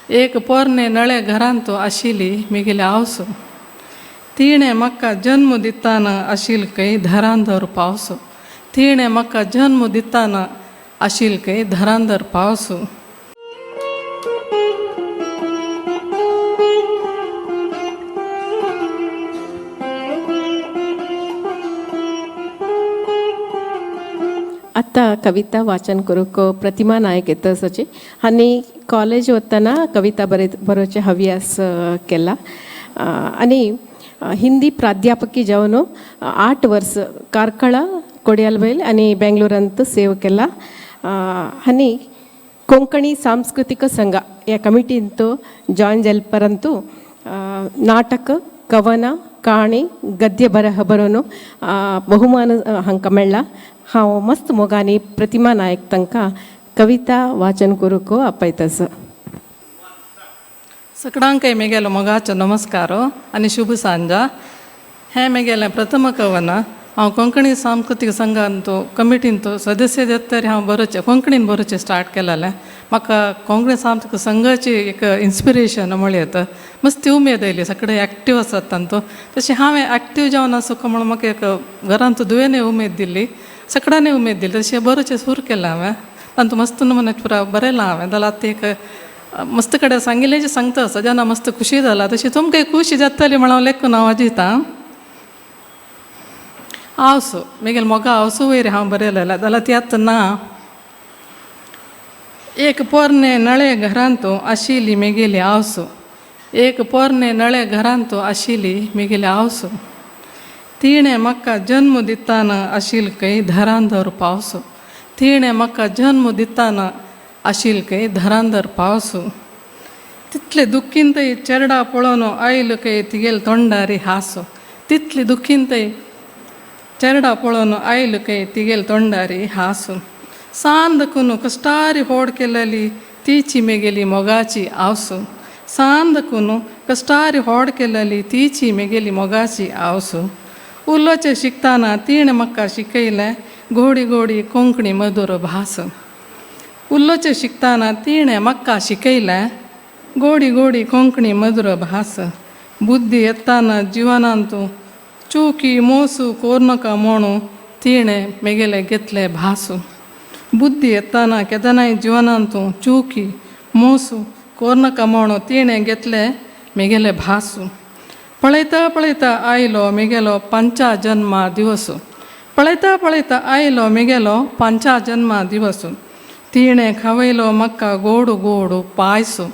एक पोरणे नळे घरांत आशिल्ली मिगेली आवसू. तिणें म्हाका जन्म दिताना आशिल्ल खंय धरांदर पावस. तिणें म्हाका जन्म दिताना आशिल्ल खंय धरांदर पावस. आतां कविता वाचन करूंक प्रतिमा नायक येता आसाची आनी कॉलेज वतना कविता बरोवचे हव्यास केला आनी हिंदी प्राध्यापकी जावन 8 वर्स कार्कळा, कोडियालबैल आनी बेंगलोरांत सेवा केला आनी कोंकणी सांस्कृतीक संघ ह्या कमिटींत जॉयन जाले परंतु नाटक, कवना, काणी, गद्य बरह बरोवन बहुमान हांकां मेळ्ळा. हांव मस्त मोगांनी प्रतिमा नायक तांकां कविता वाचन करूंक आपयतास. सगळ्यांकय मेगेलो मोगाचो नमस्कार आनी शुभ सांजा. हें मेगेलें प्रथम कवन. हांव कोंकणी सांस्कृतीक संघांत कमिटींत सदस्य जाता तरी हांव बरोवचें, कोंकणीन बरोवचें स्टार्ट केलेलें. म्हाका कोंकणी सांस्कृतीक संघाची एक इन्स्पिरेशन म्हळ्यार मस्ती उमेद आयली. सगळे एक्टीव आसात तांतू, तशें हांवें एक्टीव जावन आसूं म्हणून म्हाका एक घरांत दुयेनय उमेद दिल्ली, सगळ्यांनी उमेद दिली. तशें बरोवचें सुरू केलें हांवें. तांतू मस्त नमुने पुरा बरयलां हांवें. जाल्यार आतां एक मस्त कडेन सांगिल्लें जें सांगता आसा जेन्ना मस्त खुशी जाला, तशी तुमकां खुशी जातली म्हणून हांव लेखून हांव वाजयतां. आवसू, मेगेल मोगा आवसू वयर हांव बरयलेलें. जाल्यार ती आतां ना. एक पोरणे नळे घरांत आशिल्ली मेगेली आवसू. एक पोरणे नळे घरांत आशिल्ली मेगेली आवसू. तिणें म्हाका जन्म दिताना आशिल्ल खंय धरांदर पावस. तिणें म्हाका जन्म दिताना आशिल्ल खंय धरांदर पावस. तितले दुख्खींतय चेरडा पळोवन आयल खंय तिगेल तोंडारी हांसो. तितले दुख्खींतय चेरडा पळोवन आयल खंय तिगेल तोंडारी हांसो. सांद कुनू कश्टारी होड केलेली तीची मेगेली मोगाची आवसू. सांद कुनू कश्टारी होड केलेली तीची मेगेली मोगाची आवसू. उलोवचें शिकतना तिणें म्हाका शिकयलें गोडी गोडी कोंकणी मधुर भास. उलोवचें शिकतना तिणें म्हाका शिकयलें गोडी गोडी कोंकणी मधुर भास. बुद्धी येताना जिवनांतू चुकी मोसू कोरनका म्हणू तिणें मेगेलें घेतलें भासू. बुद्धी येताना केदनाय जिवनांतू चुकी मोसू कोरनका म्हणू तिणें घेतलें मेगेलें भासू. पळयता पळयता आयलो मेगेलो पंचा जन्मा दिवस. पळयता पळयता आयलो मेगेलो पंचा जन्मा दिवस. तिणें खावयलो म्हाका गोड गोड पायसू.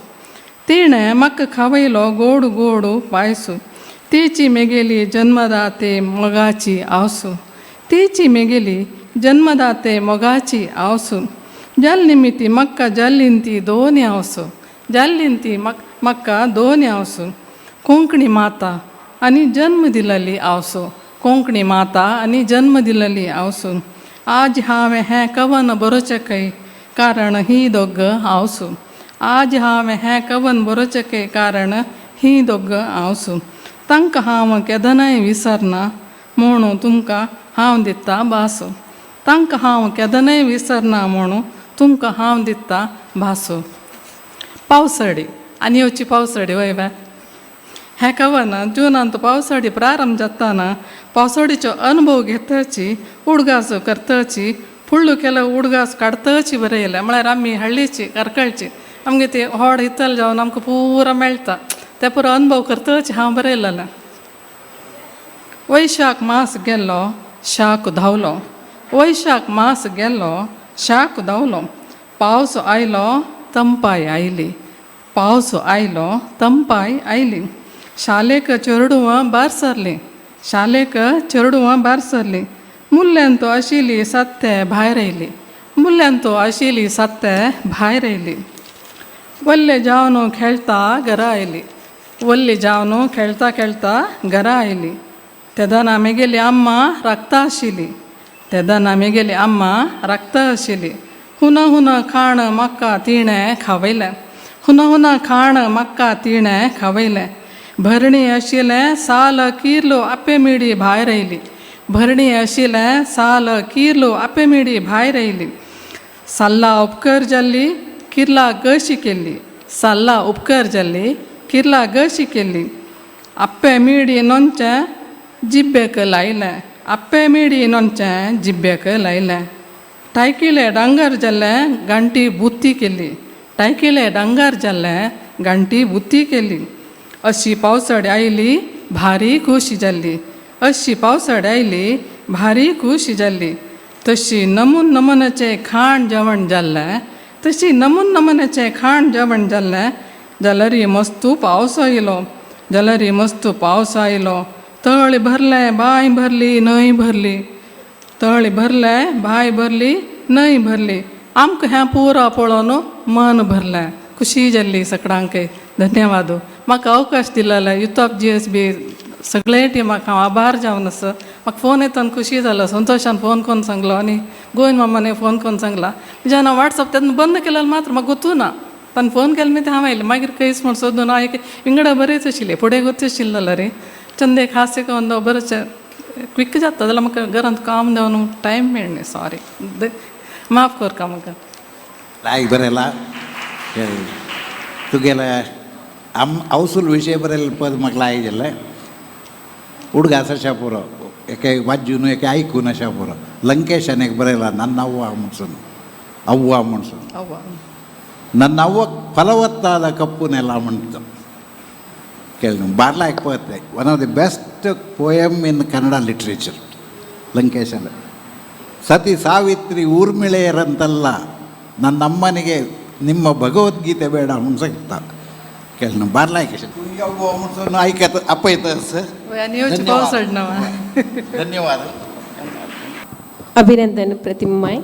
तिणें म्हाका खावयलो गोड गोड पायसू. तीची मेगेली जन्मदाते मोगाची आवसू. तीची मेगेली जन्मदाते मोगाची आवसू. जाल निमिती म्हाका जाल्लीं ती दोनी आवसू. जाल्लीं ती म्हाका दोनी आवसू. कोंकणी माता आनी जन्म दिलेली आवसू. कोंकणी माता आनी जन्म दिलेली आवसू. आज हांवें हें कवन बरोवचें खंय कारण ही दोग आवसू. आज हांवें हें कवन बरोवचें खंय कारण ही दोग आवसू. तांकां हांव केदनाय विसरना म्हणून तुमकां हांव दिता भासो. तांकां हांव केदनाय विसरना म्हणून तुमकां हांव दिता भासो. पावसाडी आनी येवची पावसाडी वय बाय. हें कवन जुनांत पावसाडी प्रारंभ जाताना पावसाडीचो अनुभव घेताची, उडगास करताची, फुडलो केलो उडगास काडताची बरयलें. म्हळ्यार आमी हळ्ळीची कार्कळची आमगे ती होड हितल जावन आमकां पुरो मेळटा ते पुरो अनुभव करताची हांव बरयलेलें. वैशाख मास गेलो शाक धांवलो. वैशाख मास गेलो शाक धांवलो. पावस आयलो तंपाय आयली. पावस आयलो तंपाय आयली. शालेक चेरडुवां भायर सरलीं. शालेक चेरडुवां भायर सरलीं. मुल्यांत आशिल्ली सत्ते भायर आयली. मुल्यांत आशिल्ली सत्ते भायर आयली. वल्ले जावन खेळटा घरा आयली. वल्ली जावन खेळटा खेळटा घरा आयली. तेदना मेगेली अम्मा राखता आशिल्ली. तेदना मेगेली अम्मा राखता आशिल्ली. हुना हुना खाण म्हाका तिणें खावयलें. हुना हुना खाण म्हाका तिणें खावयलें. भरणी आशिल्लें साल किर्लो आपे मिडी भायर आयली. भरणी आशिल्लें साल किर्लो आपे मिडी भायर आयली. साल्ला उपकर जाल्ली किर्ला कशी केल्ली. साल्ला उपकर जाल्ली, किर्ला गशी केल्ली. आप्पे मिडी नोंचे जिब्बेक लायलें, आप्पे मिडी नोंचे जिब्बेक लायलें. टायकिले डांगर जाल्ले गांठी बुत्ती केली, टायकिले डांगर जाल्ले गांठी बुत्ती केली. अशी पावसाळ आयली भारी खोशी जाल्ली, अशी पावसाळ आयली भारी खोशी जाल्ली. तशी नमून नमुन्याचें खाण जेवण जाल्लें, तशी नमून नमुन्याचें खाण जेवण जाल्लें. जाल्यार मस्तू पावस आयलो, जाल्यार मस्तू पावस आयलो. तळ भरलें, बांय भरली, न्हंय भरली. तळ भरलें, बांय भरली, न्हंय भरली. आमकां हें पुरो पळोवन मन भरलें, खुशी जाल्ली सगळ्यांक. धन्यवाद म्हाका अवकाश दिलेले. युथ ऑफ जीएसबी सगळे टिमाक हांव आभार जावन आसा. म्हाका फोन येतान खुशी जालो. संतोशान फोन करून सांगलो आनी गोविंद मामाने फोन करून सांगला. जेन्ना वॉट्सअप तेन्ना बंद केलें मात्र म्हाका गोतू ना. ताणें फोन केलें मी तें हांव आयलें. मागीर खंयच म्हण सोदून हांव एक विंगडा बरेंच आशिल्लें, फुडें गोत आशिल्लें जाल्यार रे चंद एक हास्य करून बरेंच क्विक जाता जाल्यार म्हाका घरांत काम जावन टायम मेळना. सॉरी, माफ करका म्हाका. लायक बरेला तुगेले आम हौसूल विशय बरेल पद म्हाका लायक जालें. हुडग आसा पुरो, एके वाजून एके आयकून अशा पुरो. लंकेशान एक बरयला, ನನ್ನ ಅವ್ವ म्हणसून, ಅವ್ವ म्हणसून. ಅವ್ವ. ನನ್ನ ಅವ್ವ ಫಲವತ್ತಾದ ಕಪ್ಪು ನೆಲ म्हणतो. ಕೇಳಿ ಬಾರ್ಲಾಯಕ್ ಪತ್ತೆ. One of the best poem in Kannada literature ಲಂಕೇಶನ. ಸತಿ ಸಾವಿತ್ರಿ ಊರ್ಮಿಳೆಯರಂತಲ್ಲ, ನನ್ನಮ್ಮನಿಗೆ ನಿಮ್ಮ ಭಗವದ್ಗೀತೆ ಬೇಡ म्हणಸಕ್ತ. ಕೇಳಿ ಬಾರ್ಲಾಯಕ್ म्हणसून ऐकत अपयत. आनी येवचे पावस. धन्यवाद. अभिनंदन प्रतिमाय.